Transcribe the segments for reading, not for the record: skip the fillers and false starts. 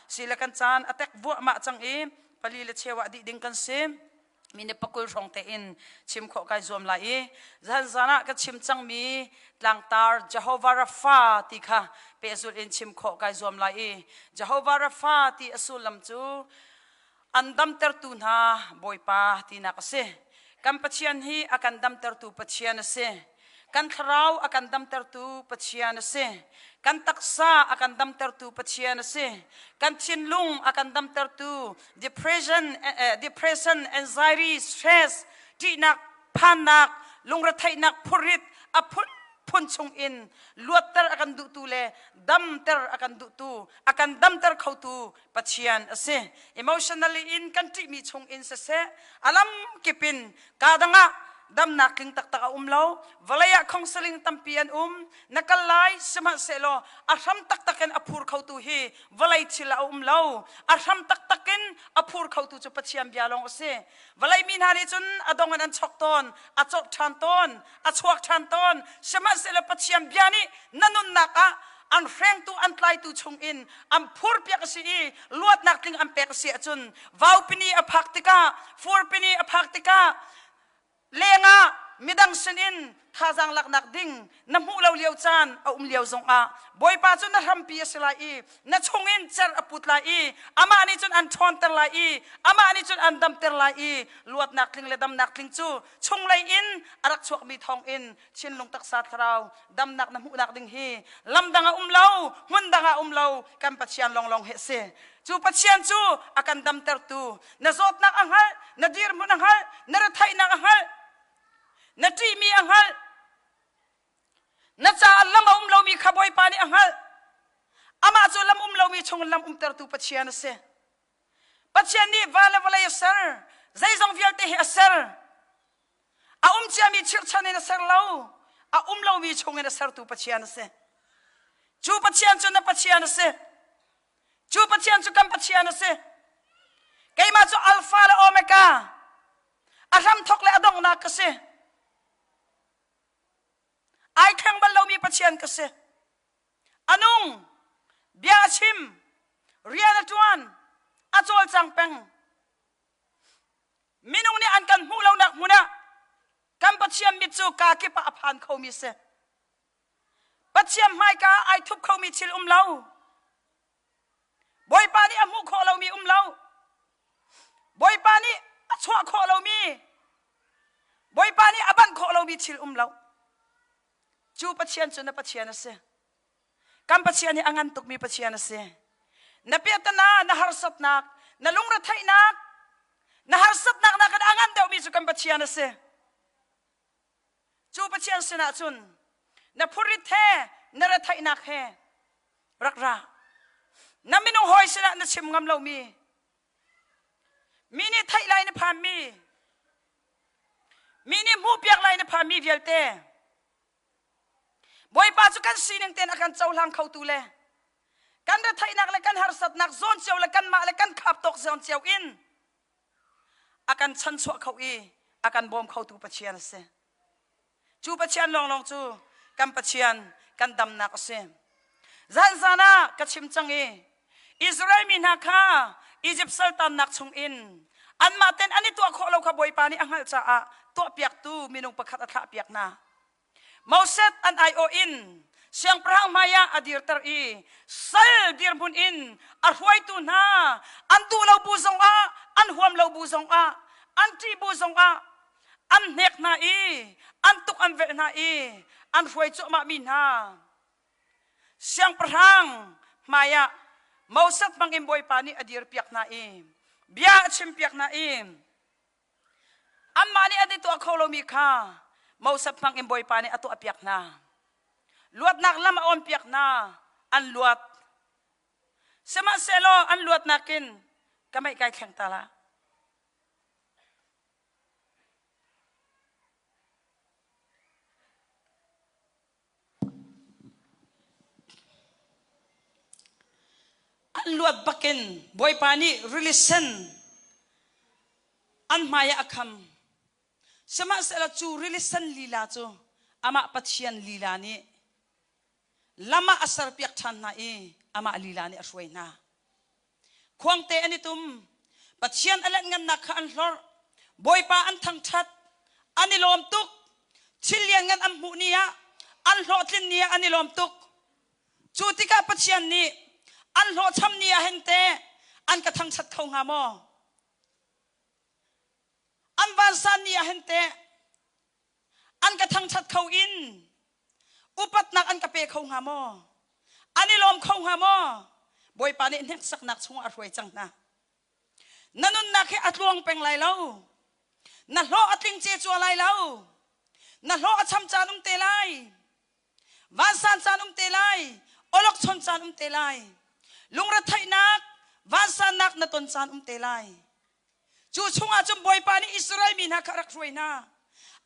Si le kan caan a tek vuahmah cang i pali le cheu ah dih ding kan si. Mine pakul hrawng tein chim khawh kai zuam lai i zan zan ah ka chim cangmi tlangtar Jehovah Rapha ti kha pehzulh in chim khawh kai zuam lai i Jehovah Rapha ti a sullam cu an damtertu hna Bawipa tinak a si. Kan Pathian hi a kan damtertu Pathian a si. Kan thlarau a kan damtertu Pathian a si. Kan taksa a kan damtertu Pathian a si. Kan thinlung a kan damtertu depression, eh, depression, anxiety, stress, ṭihnak, phannak, lungretheihnak, phurrit a phunphun chung in luatter a kan duhtu le damter a kan duhtu, a kan damter khotu Pathian a si. Emotionally in kan ṭihmi chung in siseh, a lam kip in ka dang ah damnak tling taktak a um lo. Vawlei ah counseling tampi an um. Na kal lai sihmanhsehlaw a hram taktak in a phur khotu hi vawlei thil a um lo. A hram taktak in a phur khotu cu Pathian bia lawng a si. Vawlei mi hna nih cun a dong in an chok tawn, a cawk ṭhan tawn, a chuak ṭhan tawn. Sihmanhsehlaw Pathian bia nih na nunnak ah an hrengtu an tlaitu chungin an phurpiak a si i luatnak tling an pek a si ahcun vaupini a phak tikah furpini a phak tikah lengah midang sinin thazaang laknak ding na hmuh lo lio caan a um lio zongah Bawipa cu na hrampi a si lai i na chungin cer a put lai i amah nih cun an ṭhawnter lai i amah nih cun an damter lai i luatnak tling le damnak tling cu chunglei in a rak chuakmi thawngin thinlung taksa thlarau damnak na hmuhnak ding hi lamdang a um lo hmun dang ah um lo kan Pathian lawnglawng hi a si cu Pathian cu a kan damtertu na zawtnak a hngalh na dirhmun a hngalh na retheihnak a hngalh na ṭihmi a hngalh na caah lam a um lomi kha Bawipa nih a hngalh amah cu lam um lomi chung lam umtertu Pathian a si Pathian nih va le vawlei a ser zeizong vialte hi a ser A um ciami chirhchan in a ser lo. A um lomi chungin a sertu Pathian a si. Cu Pathian cu na Pathian a si. Cu Pathian cu kan Pathian a si. Keimah cu Alpha le Omega, a hramthok le a donghnak ka si. Ai thleng bal lomi Pathian ka si. A nung, bia a chim, rian a ṭuan, a cawlcang peng. Minung nih an kan hmuh lonak hmun ah kan Pathian mit cu kaa kip ah a phan khomi si. Pathian hmaika ah ai thup khomi thil um lo. Bawipa nih a hmuh khawh lomi um lo. Bawipa nih a chuah khawh lomi, Bawipa nih a banh khawh lomi thil um lo. Cu Pathian cu na Pathian a si. Kan Pathian hi a ngan tukmi Pathian a si. Na piahtana, na harsatnak, na lungretheihnak, na harsatnak nakin a ngan deuhmi cu kan Pathian a si. Cu Pathian sinah cun na phurrit he, na retheihnak he rak ra. Na minung hawi sinah na chim ngam lomi, mi nih theih lai na phanmi, mi nih hmuhpiak lai na phanmi vialte, Bawipa cu kan sining tein a kan cohlang khotu le kan retheihnak le kan harsatnak zawn cio le kanmah le kan khap tawk zawn cio in a kan chanchuah kho i a kan bawm khotu Pathian a si. Cu Pathian lawnglawng cu kan Pathian kan damnak a si. Zan zan ah ka chim cang i Israel mi hna kha Izipt saltannak chungin anmah ten an i tuah khawh lo kha Bawipa nih a hngalh caah tuahpiaktu minung pakhat a thlahpiak hna. Moses an aiawh in siangpahrang hmaiah a dirter i sal dirhmun in a hruaitu hna an duh lo bu zongah an huam lo bu zongah an ṭih bu zongah an hnek hna i an tuk an velh hna i an hruai cuahmah mi hna Siangpahrang hmaiah Moses bangin Bawipa nih a dirpiak hna i bia a chimpiak hna i anmah nih an i tuah kho lomi kha Moses hmangin Bawipa nih a tuahpiak hna. Luatnak lam a awnpiak hna, an luat. Sihmanhsehlaw an luatnak in ka meih kai thleng ta la. An luat bakin Bawipa nih rili sen an hmai ah a kham. Sihmanhsehlaw cu rili sen lila cu amah Pathian lila nih lam ah a serpiak ṭhan hna i amah lila nih a hruai hna. Khuangte an i tum. Pathian a lenhngannak kha an hlorh. Bawipa an thangṭhat. An i lawm tuk. Thil lianngan an hmuh ni ah, an hlawhtlin ni ah an i lawm tuk. Cu tikah Pathian nih an hlawhcham ni ah hin teh an ka thangṭhat kho hnga maw? An vansan ni ah hin teh an ka thangṭhat kho in upatnak an ka pe kho hnga maw? An i lawm kho hnga maw? Bawipa nih hneksaknak chungah a hruai cang hna. Na nunnak hi a tluang peng lai lo. Na hlawh a tling cecua lai lo. Na hlawh a cham caan um te lai. Vansan caan um te lai. Awlokchon caan um te lai. Lungretheihnak, vansannak na ton caan um te lai. Cu chungah cun Bawipa nih Israel mi hna kha a rak hruai hna.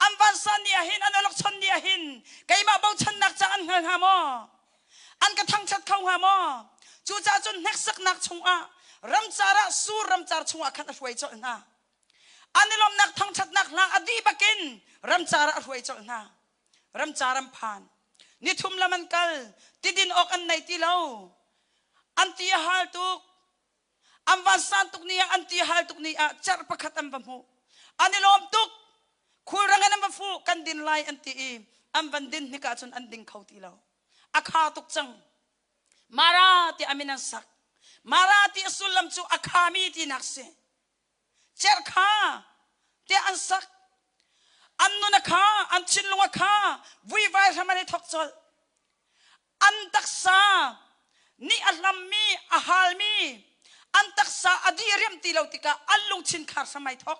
An vansan ni ah hin, an awlokchon ni ah hin, keimah bochannak ca an hngal hnga maw? An ka thangṭhat kho hnga maw? Cucaah cun hneksaknak chungah ramcar ah sur ramcar chungah khan a hruai colh hna. An i lawmhnak thangṭhatnak hla a dih bakin ramcar ah a hruai colh hna. Ramcar an phan. Nithum lam an kal. Tidin awk an nei ti lo. An ti a hal tuk. An vansan tuk ni ah an ti hal tuk ni ah cerh pakhat an va hmuh. An i lawm tuk. Khulrang in an va fuh kan din lai an ti i an van din hnik ahcun an ding kho ti lo. A kha tuk cang. Mara ti a min an sak. Mara ti a sullam cu a khami tinak si. Cerh kha tiah an sak. An nun a kha, an thinlung a kha, vuivai hram an i thawk colh. An taksa nih a hlammi, a halmi, an taksa a diriam ti lo tikah an lungthin khar hram ai thawk.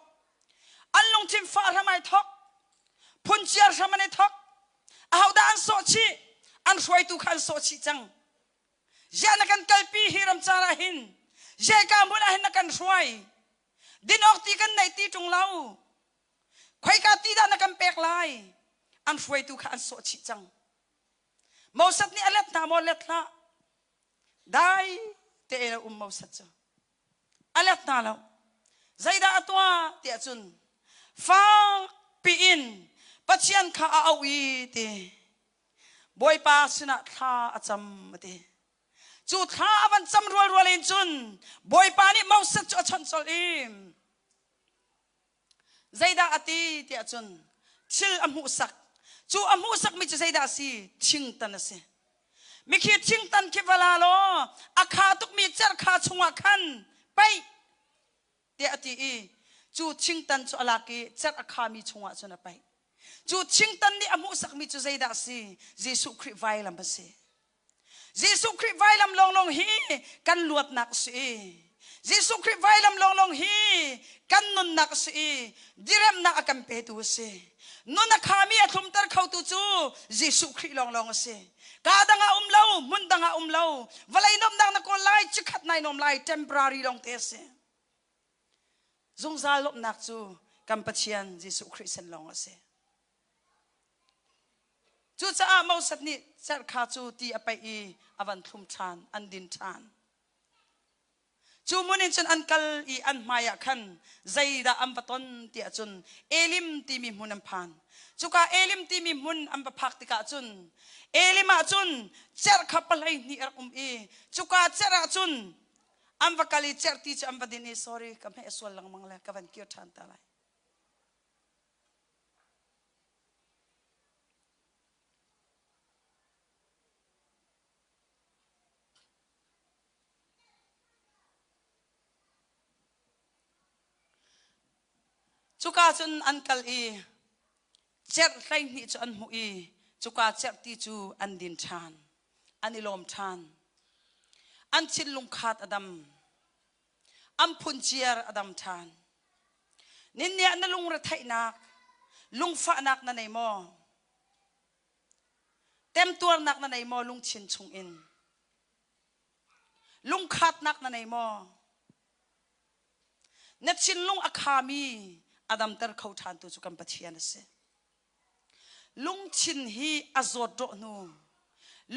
An lungthin fah hram ai thawk. Phunciar hram an i thawk. Ahodah an sawh chih? An hruaitu kha an sawh chih cang. Ziah na kan kalpi hi ramcar ah hin? Zeika hmun ah hin na kan hruai? Din awk ti kan neih ti ṭung lo. Khoika ti dah na kan pek lai? An hruaitu kha an sawh chih cang. Moses nih a let hna maw? Let hlah. Dai tein a um Moses cu. A let hna lo. Zeidah a tuah tiah cun fak piin Pathian kha a auh i ti Bawipa sinah thla a cam a ti. Cu thla a van cam rualrual in cun Bawipa nih Moses cu a chawnh colh i Zeidah a ti tiah cun thil a hmuhsak. Cu a hmuhsakmi cu zeidah a si? Thingtan a si. Mikhi thingtan khi va la law a kha tukmi cerhkha chungah khan paih tiah a ti i cu thingtan cu a lak i cerh a khami chungah cun a paih. Cu thingtan nih a hmuhsakmi cu zeidah a si? Jesuh Khrih vailam a si. Jesuh Khrih vailam lawnglawng hi kan luatnak a si i Jesuh Khrih vailam lawnglawng hi kan nunnak a si i diremnak a kan petu a si. Nun a khami a thlumter khotu cu Jesuh Khrih lawnglawng a si. Kaa dang ah um lo, hmun dang ah um lo. Vawlei nuamhnak na kawl lai, chikkhat nai nuam lai, temporary lawng te a si. Zungzal lawmhnak cu kan Pathian Jesuh Khrih sin lawng a si. Cucaah Moses nih cerhkha cu ti a paih i a van thlum ṭhan, an din ṭhan. Cu hmun in cun an kal i an hmaiah khan zeidah an va ton tiah cun Elim timi hmun an phan. Cuka Elim timi hmun an va phak tikah cun Elim ah cun cerh kha pahlei hnih a rak um i cuka cerh ah cun an va kal i cerh ti cu an va din i sorry ka hmeh sual lengmang le ka van kir ṭhan ta lai. Cuka cun an kal i cerh 12 cu an hmuh i cuka cerhti cu an din ṭhan, an i lawm ṭhan. An thinlung khaat a dam. An phunciar a dam ṭhan. Ninniah na lungretheihnak, lungfahnak na nei maw? Temtuarnak na nei maw lungthin chungin? Lungkhatnak na nei maw? Na thinlung a khami a damter kho ṭhantu cu kan Pathian a si. Lungthin hi a zawt rawh hnu,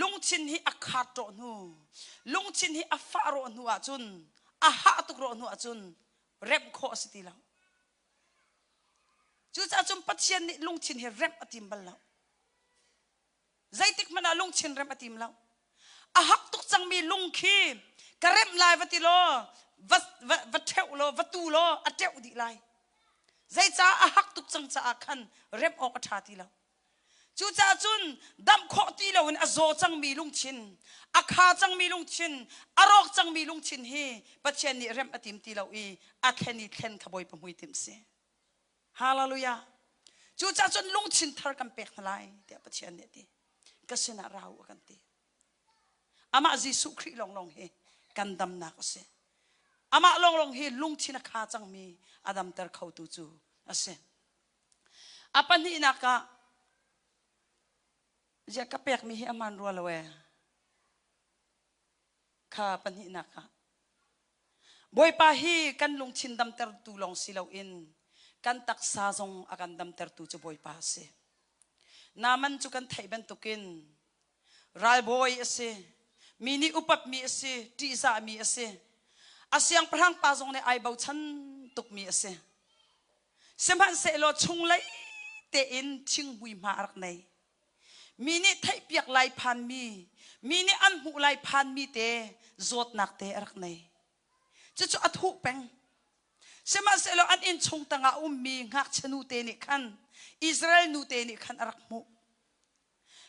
lungthin hi a khaat rawh hnu, lungthin hi a fah rawh hnu ahcun, a hah tuk rawh hnu ahcun remh khawh a si ti lo. Cucaah cun Pathian nih lungthin hi remh a tim bal lo. Zeitik hmanh ah lungthin remh a tim lo. A hak tuk cangmi lung khi ka remh lai va ti law. Va, va, va ṭheuh law, va tu law a ṭeuh dih lai. Zeicah a hak tuk cang caah khan remh awk a ṭha ti lo. Cucaah cun damh khawh ti loin a zaw cangmi lungthin, a kha cangmi lungthin, a rawk cangmi lungthin hi Pathian nih remh a tim ti lo i a thlen i thlen kha Bawipa hmuitinh si. Hallelujah. Cucaah cun lungthin thar kan pek hna lai tiah Pathian nih a ti. Ka sinah ra u a kan ti. Amah Jesuh Khrih lawnglawng hi kan damnak a si. Amah lawnglawng hi lungthin a kha cangmi a damter khotu cu a si. A pahnihnak ah ziah ka pekmi hi a hmaan rua lo ee. Kha pahnihnak ah Bawipa hi kan lungthin damtertu lawng si loin kan taksa zong a kan damtertu cu Bawipa a si. Naaman cu kan theih bantukin ralbawi a si, mi nih upatmi a si, ṭihzahmi a si. A siangpahrang pa zong nih ai bochan tukmi a si. Sihmanhsehlaw chunglei tein thinghmui hma a rak nei. Mi nih theihpiak lai phanmi, mi nih an hmuh lai phanmi te zawtnak te a rak nei. Cucu a thuh peng. Sihmanhsehlaw an innchung tangah a ummi ngakchia nute nih khan Israel nute nih khan a rak hmuh.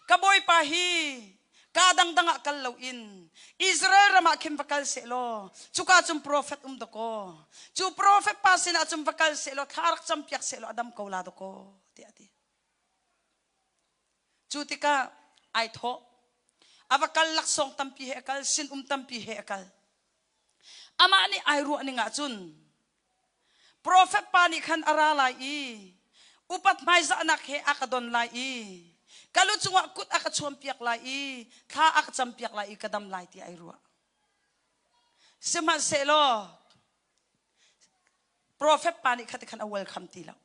Ka bawipa hi kaa dangdang ah kal loin Israel ram ah khin va kal sehlaw cuka cun profet um dakaw cu profet pa sinah cun va kal sehlaw thla rak campiak sehlaw a dam ko la dakaw tiah a ti. Cu tikah ai thawh. A va kal laksawng tampi he a kal, sinum tampi he a kal. Amah nih ai ruah ning ahcun Profet pa nih khan a ra lai i upat hmaizahnak he a ka don lai i ka lu cungah kut a ka chuampiak lai i thla a ka campiak lai i ka dam lai ti ai ruah. Sihmanhsehlaw profet pa nih kha ti khan a welcome ti lo.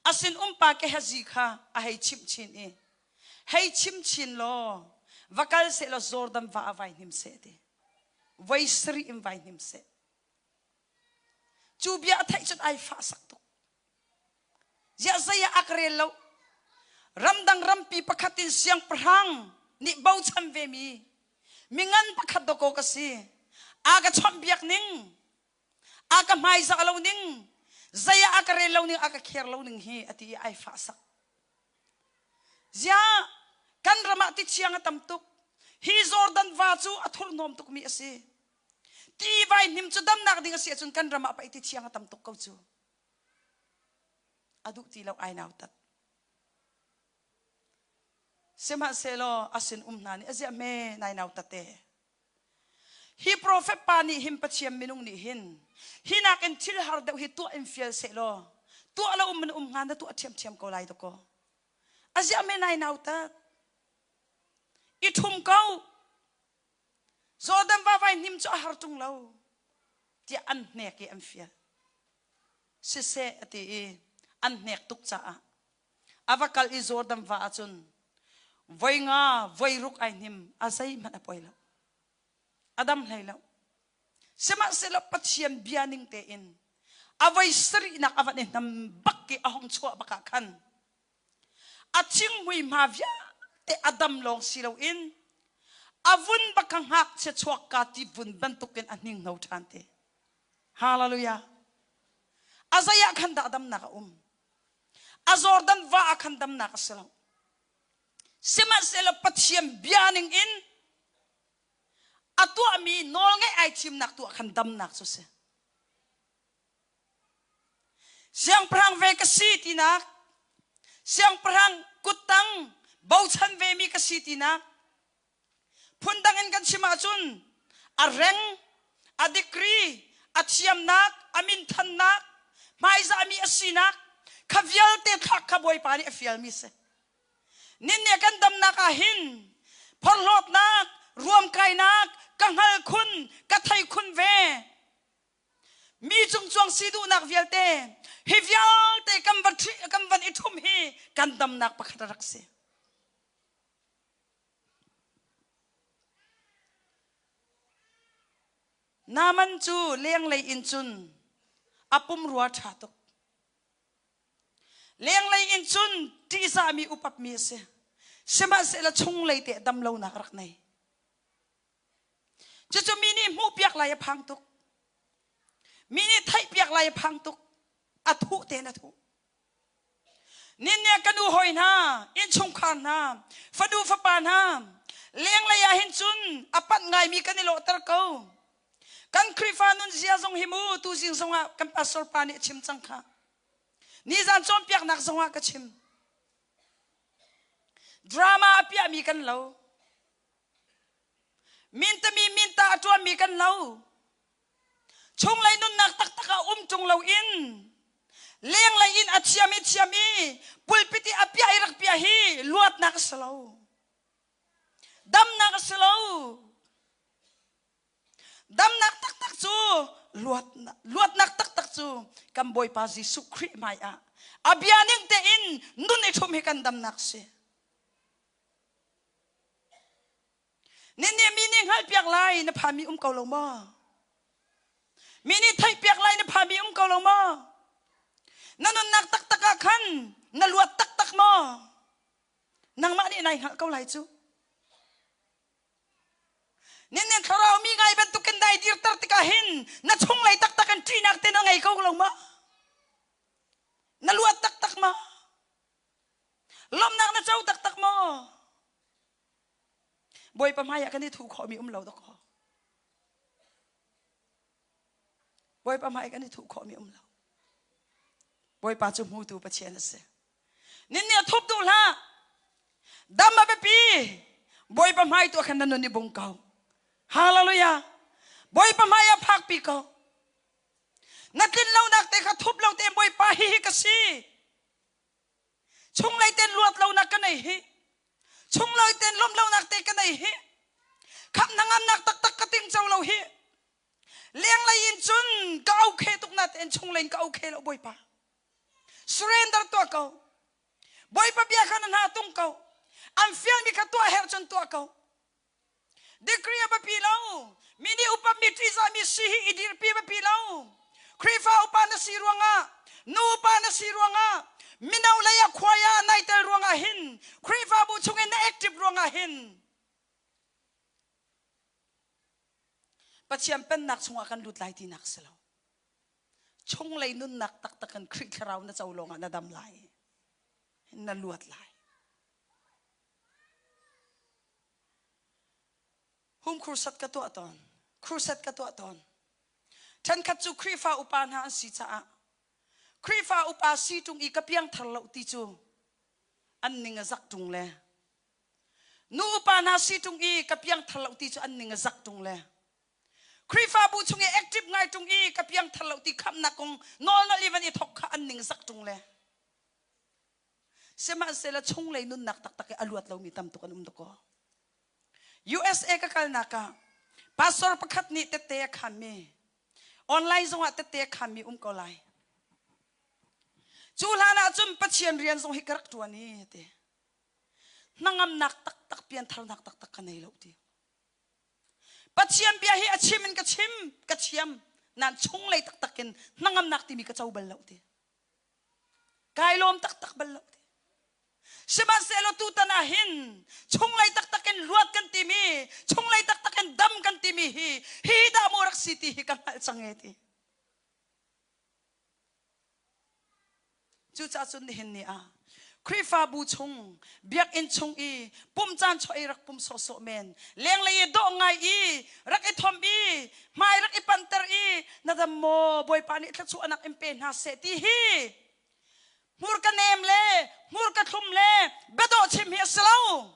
A sinum pa Gehazi kha a hei chimh chin i hei chim chin law va kal seh law Jordan va ah vai hnim seh ti. Voi sarih in vai hnim seh. Cu bia a theih cun ai fahsak tuk. Ziah zei ah a ka rel lo. Ramdang rampi pakhat in siangpahrang nih bochan vemi mingan pakhat dawkaw ka si. A ka chawnhbiak ning, a ka hmaizah lo ning, zei ah a ka rel lo ning, a ka kher lo ning hi a ti i ai fahsak. Ziah kan ram ah tithiang a tam tuk. Hi Jordan va cu a thurhnawm tukmi a si. Ti vai hnim cu damnak ding a si ahcun kan ram ah pei ti thiang a tam tuk ko cu. A duh ti lo ai nautat. Sihmanhsehlaw a sin um hna nih a ziah hme nai nautat te. Hi profet pa nih hin Pathian minung nih hin hi nakin thil har deuh hi tuah in fial sehlaw tuah lo um in um hnga na tuah ṭhiamṭhiam ko lai dakaw. A ziah hme nai nautat. I ṭhum ko. Jordan va vai hnim cu a har ṭung lo tiah an hnek i an fial. Siseh a ti i an hnek tuk caah a va kal i Jordan va ahcun voi nga voi ruk ai hnim a zeihmanh a poi lo. A dam hlei lo. Sihmanhsehlaw Pathian bia ning tein a voi sarihnak a van i hnam bak i a hong chuah bak ah khan A thinghmui hma vialte a dam lawng si loin a vun bak kha ngakchia chuakka ti vun bantukin a hninghno ṭhan te. Hallelujah. A zei ah khan dah damnak a um? A Jordan va ah khan damnak a si lo. Sihmanhsehlaw Pathian bia ning in a tuahmi nawlngaih ai thimnak tuah khan damnak cu si. Siangpahrang ve ka si tinak, siangpahrang kuttang bochan vemi ka si tinak, phundang in kan chim ahcun a reng, a degree, a thiamnak, a minthannak, hmaizahmi a sinak, kha vialte thlak kha Bawipa nih a fialmi si. Ninne kan damnak ah hin phorhlawtnak, ruamkainak, ka hngal khun, ka thei khun ve. Mi cungcuang si duhnak vialte hi vialte kan van kan van i ṭhum hi kan damnak pakhat a rak si. Naaman cu lenglei in cun a pumrua ṭha tuk. Lenglei in cun ṭihzahmi upatmi a si. Sihmanhsehlaw chunglei te damlonak a rak nei. Cucu mi nih hmuhpiak lai a phang tuk. Mi nih theihpiak lai a phang tuk. A thuh tein a thuh. Ninne ka nu hawi hna, innchungkhar hna, fanu fapa hna, lenglei ah hin cun a panh ngaimi kan i lawhter ko. Kan Khrihfa nunzia zong hi mu tuzing zongah kan pastor pa nih a chim cang kha. Nizan cawnpiaknak zongah ka chim. Drama a piahmi kan lo. Mintami minta a ṭuanmi kan lo. Chunglei nunnak taktak ah um ṭung loin lenglei in a thiam i thiam i pulpit i a piah i rak piah hi luatnak a si lo. Damnak a si lo. Damnak taktak cu luatnak, luatnak taktak cu kan Bawipa Jesuh Khrih hmai ah a bia ning tein nun i ṭhum hi kan damnak si. Nih mi nih hngalhpiak lai na phami um ko lo maw? Mi nih theihpiak lai na phami um ko lo maw? Na nunnak taktak ah khan na luat taktak maw? Nangmah nih nai hngalh ko lai cu. Nin thlarau mi ngai bantukin dai dirter tikah hin na chunglei taktak in ṭihnak te na ngei ko lo maw? Na luat taktak maw? Lawmhnak na co taktak maw? Bawipa hmaiah kan i thuh khawhmi um lo dakaw. Bawipa hmai kan i thuh khawhmi um lo. Bawipa cu hmutu Pathian a si. Nin nih a thup duh hlah. Dam a biapi. Bawipa hmai tu ah khan na nun i bung ko. Hallelujah. Bawipa hmai ah phakpi ko. Na tlin lonak te kha thup lo te Bawipa hi hi ka si. Chunglei ten luat lonak ka nei hi. Chunglei ten lawmh lonak te ka nei hi. Khamh hnangamnak taktak ka ting co lo hi. Lenglei in cun ka okay tuk na tein chunglei in ka okay lo Bawipa. Surrender tuah ko. Bawipa bia kha na hna tung ko. An fialmi kha tuah herh cun tuah ko. Degree a biapi lo. Mi nih upatmi ṭihzahmi si hi i dirpi a biapi lo. Khrihfa upa na si ruangah, nu upa na si ruangah, mino lei ah khuai ah nai tel ruangah hin, Khrihfabu chungin na active ruangah hin, Pathian pennak chungah kan lut lai tinak si lo. Chunglei nunnak taktak in Khrih thlarau na co lawngah na dam lai. Na luat lai. Home crusade ka tuah tawn. Crusade ka tuah tawn. Ṭhenkhat cu Khrihfa upa hna an si caah Khrihfa upa si ṭung i ka piangthar lo ti cu an ning a zak ṭung le nu upa hna si ṭung i ka piangthar lo ti cu an ning a zak ṭung le Khrihfabu chung i active ngai ṭung i ka piangthar lo ti khamhnak kong nawlnolh i van i thok kha an ning zak ṭung le Sihmanhsehlaw chunglei nunnak taktak i a luat lomi tam tuk an um dakaw. USA ka kalnak ah pastor pakhat nih tette a khanmi online zongah tette a khanmi um ko lai. Cu hlan ah cun Pathian rian zong hi ka rak ṭuan i ti. Hnangamnak taktak piantharnak taktak ka nei lo ti. Pathian bia hi a chim in ka chim, ka thiam. Nan chunglei taktak in hnangamnak timi ka co bal lo ti. Kai lawm taktak bal lo ti. Sihmanhsehlaw tutan ah hin chunglei taktak in luat kan timi, chunglei taktak in dam kan timi hi hi dah maw rak si ti hi ka hngalh cang e ti. Cucaah cun nihin ni ah Khrihfabu chung, biakinn chung i pumh caan chuah i rak pum sawhsawh men, lenglei i dawh ngai i rak i thom i hmai rak i panter i na dam maw Bawipa nih thluachuahnak in pe hna seh ti hi hmurka nem le hmurka thlum le biadawh chim hi a si lo.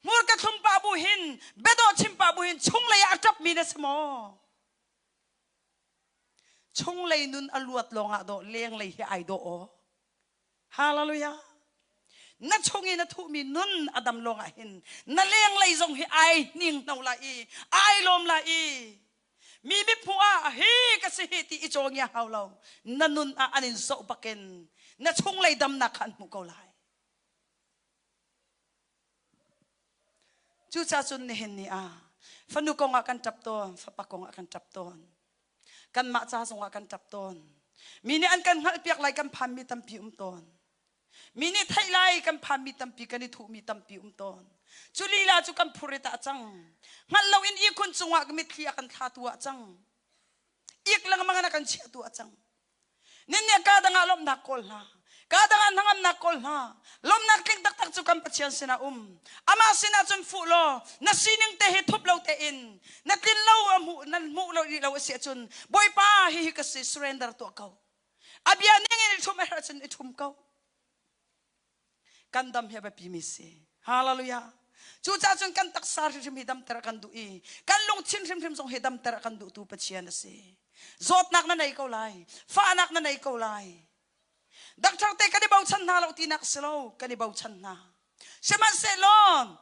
Hmurka thlum pah bu hin biadawh chim pah bu hin chunglei ah a ṭapmi na si maw? Chunglei nun a luat lawngah dawh lenglei hi ai dawh aw. Hallelujah. Na chung i na thuhmi nun a dam lawngah hin na lenglei zong hi ai hninghno lai i ai lawm lai i mi mithmuh ah hi ka si hi ti i cawngia hau lo na nun ah an in zoh bakin na chunglei damnak kha an hmuh ko lai. Cucaah cun nihin ni ah fanu kong ah kan ṭap tawn, fapa kong ah kan ṭap tawn. Kanmah ca zongah kan ṭap tawn. Mi nih an kan hngalhpiak lai kan phanmi tampi um tawn. Mi nih theih lai kan phanmi tampi kan i thuhmi tampi um tawn. Cu lila cu kan phurit ah cang. Hngalh loin ihkhun cungah mitthli a kan thlatu ah cang. Ik lengmang in a kan chiahtu a cang. Nin nih ka dang ah lawmhnak kawl hna. Ka dang ah hnangamnak kawl hna. Lawmhnak tling taktak cu kan Pathian sinah um. Amah sinah cun fuh law na sining te hi thup lo tein na tlin lo a hmuh nan hmuh lo rih lo a si ahcun Bawipa hihi ka si surrender tuah ko. A bia ning in i ṭhum a herh ahcun i ṭhum ko. Kan dam hi a biapi mi si. Hallelujah. Cucaah cun kan taksa hrimhrim hi damter a kan duh i kan lungthin hrimhrim zong hi damter a kan duhtu Pathian a si. Zawtnak na nei ko lai, fahnak na nei ko lai. Doctor te kan i bochan hna lo tinak si lo, kan i bochan hna. Sihmanhsehlaw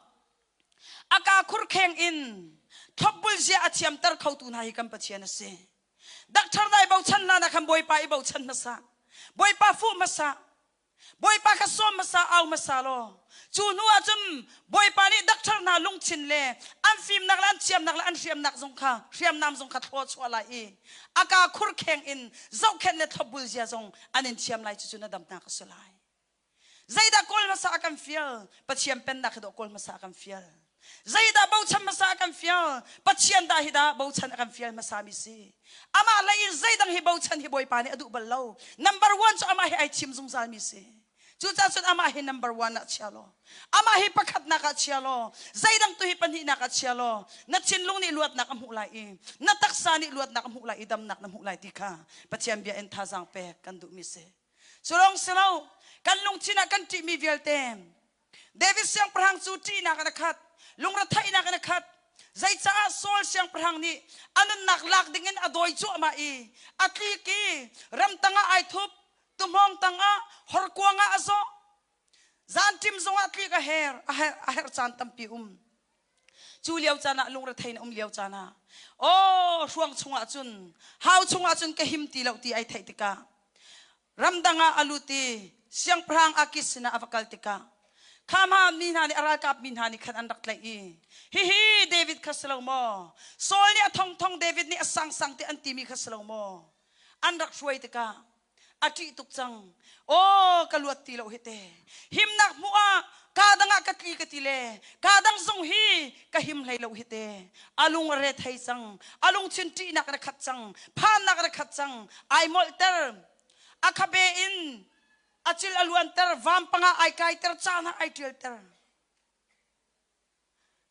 a ka khurkheng in thlopbul zia a thiamter khotu hna hi kan Pathian a si. Doctor dai bochan hna na khan Bawipa i bochan hmasa. Bawipa fuh hmasa. Bawipa kha sawm hmasa au hmasa law cu hnu ah cun Bawipa nih doctor hna lungthin le an fimnak le an thiamnak le an hriamnak zong kha hriamnam zong kha thlaw chuah lai i a ka khurkheng in zohkhenh le thlopbul zia zong an in thiam lai cucu na damnak a si lai. Zeidah kawl hmasa a kan fial? Pathian pennak hi dawh kawl hmasa a kan fial. Zeidah bochan hmasa a kan fial? Pathian dah hi dah bochan a kan fial hmasa mi si. Amah lei in zeidang hi bochan hi Bawipa nih a duh bal lo. Number one cu amah hi ai thim zungzal mi si. Cucaah cun amah hi number one ah chia law, amah hi pakhatnak ah chia law, zeidang tu hi pahnihnak ah chia law, na thinlung nih luatnak a hmuh lai i na taksa nih luatnak a hmuh lai i damnak na hmuh lai ti kha Pathian bia in thazaang pek kan duhmi si. Cu lawng si lo, kan lungthin ah kan ṭihmi vialte David siangpahrang cu ṭihnak in a khat, lungretheihnak in a khat. Zeicaah Saul siangpahrang nih a nunnak lak dingin a dawi cuahmah i a tlik i ramtang ah ai thup, tuhmawng tangah horkuang ah a zawh. Zanṭim zongah tlik a her, a her, a herh caan tampi um. Cu lio caan ah lungrethei in um lio caan ah aw hruang chungah cun hau chungah cun ka him ti lo ti ai theih tikah Ramdang ah a lut i siangpahrang Akis sinah a va kal tikah kha mi hna nih a ralkap mi hna nih khan an rak tlaih i hihi David kha si lo maw? Saul nih a thongthong David nih a sangsang te an timi kha si lo maw? An rak hruai tikah a ṭih tuk cang. Aw ka luat ti lo hi te. Himnak hmuh ah kaa dang ah ka tli ka ti le kaa dang zong hi ka him hlei lo hi te. A lung a re thei cang. A lungthin ṭihnak in a khat cang. Phannak in a khat cang. Ai molhter. A khabe in a cil a luanter, vampang ah ai kaiter, caan ah ai ṭialter.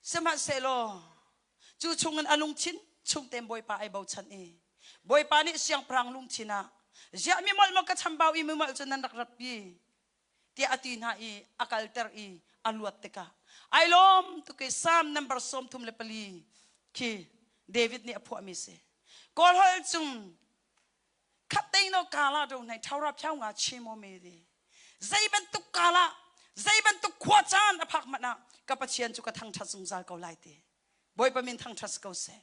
Sihmanhsehlaw cu chungin a lungthin chungten Bawipa ai bochan i Bawipa nih siangpahrang lungthin ah ziah mi molh maw ka chambau i mi molh cu nan rak ratpi tiah a ti hna i a kalter i a luat tikah ai lawm tuk i Psalm number 34 khi David nih a phuahmi si. Kawlholh cung khat kala do nai thaura phiao nga chimo me di zei bantuk kala zei bantuk khua caan a phak hmanh ah ka Pathian cu ka thangṭhat zungzal ko lai ti Bawipa min thangṭhat ko seh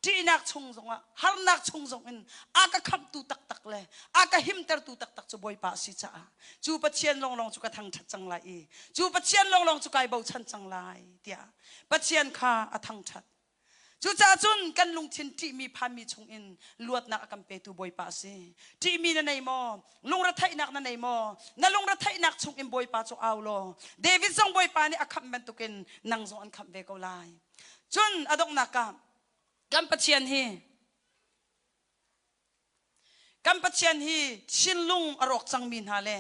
ṭihnak chung zongah harnak chung zongin a ka khamhtu taktak le a ka himtertu taktak cu Bawipa a si caah cu Pathian lawnglawng cu ka thangṭhat cang lai i cu Pathian lawnglawng cu kai bochan cang lai tiah Pathian kha a thangṭhat Cucaah cun kan lungthin ṭihmi phanmi chungin luatnak a kan petu Bawipa a si. Ṭihmi na nei maw? Lungretheihnak na nei maw? Na lungretheihnak chungin Bawipa cu au law David zong Bawipa nih a khamh bantukin nang zong an khamh ve ko lai. Cun a donghnak ah kan Pathian hi Kan Pathian hi thinlung a rawk cangmi hna le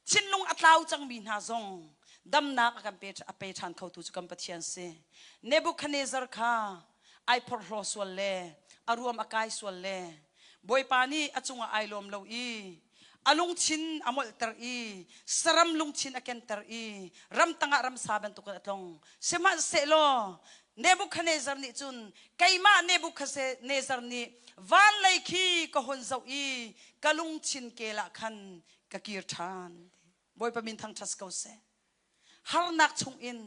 thinlung a tlau cangmi hna zong damnak a kan pe a pe ṭhan khotu cu kan Pathian si. Nebuchadnezzar kha ai phorhlaw sual le a ruam a kai sual le Bawipa nih a cungah ai lawm lo i a lungthin a molhter i saram lungthin a kenter i ramtang ah ramsa bantukin a tlong. Sihmanhsehlaw Nebuchadnezzar nih cun keimah Nebuchadnezzar nih van lei khi ka hun zoh i ka lungthin kel ah khan ka kir ṭhan. Bawipa min thangṭhat ko seh. Harnak chungin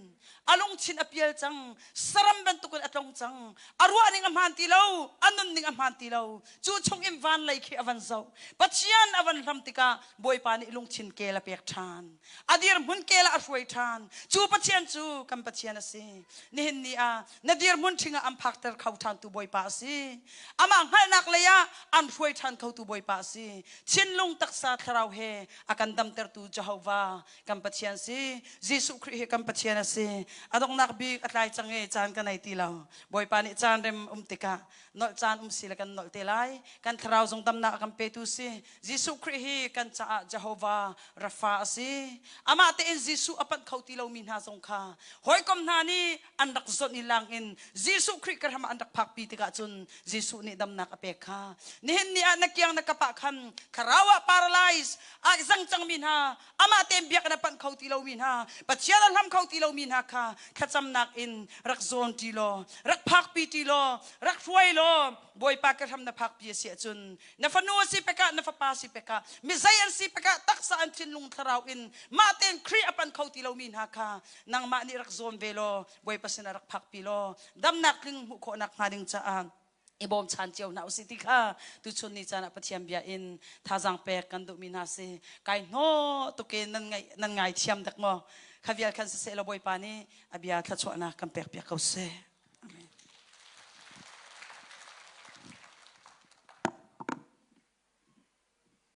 a lungthin a pial cang, saram bantukin a tlong cang, a ruah ning a hmaan ti lo, a nun ning a hmaan ti lo. Cu chungin van lei khi a van zoh. Pathian a van hlam tikah Bawipa nih lungthin kel a pek ṭhan. A dirhmun kel ah a hruai ṭhan. Cu Pathian cu kan Pathian a si. Nihin ni ah na dirhmun ṭhing ah an phakter kho ṭhantu Bawipa a si. Amah hngalhnak lei ah an hruai ṭhan khotu Bawipa a si. Thinlung taksa thlarau he a kan damtertu Jehovah kan Pathian si. Jesuh. Jesuh Khrih hi kan Pathian a si. A donghnak bik a tlai cang i caan ka nei ti lo. Bawipa nih caan rem um tikah nolh caan um si le kan nolh te lai. Kan thlarau zong damnak a kan petu si. Jesuh Khrih hi kan caah Jehovah Rafa a si. Amah tein Jesuh a panh kho ti lomi hna zong kha hawikom hna nih an rak zonh i lang in Jesuh Khrih ka hram ah an rak phakpi tikah cun Jesuh nih damnak a pek kha. Nihin ni ah na kiang na kap ah khan thlarau ah paralyze a zang cangmi hna amah tein biakinn a panh kho ti lomi hna Pathian a hlam kho ti lomi hna kha thlacamnak in rak zawn ṭi law rak phakpi ṭi law rak hruai law Bawipa ka hram na phakpi a si ahcun na fanu a si pekah na fapa a si pekah mizei an si pekah taksa an thinlung thlarau in mah tein Khrih a pan kho ti lomi hna kha nangmah nih rak zawn ve law Bawipa sinah rak phakpi law damnak tling hmuh khawhnak hnga ding caah i bawmchan cio hna usih ti kha tuchun ni caan ah Pathian bia in thazaang pek kan duhmi hna si. Kai hnawh tukin nan ngaih nan ngai thiam dek maw? Kha vial khan siseh law Bawipa nih a bia thluachuahnak kan pek piak ko seh.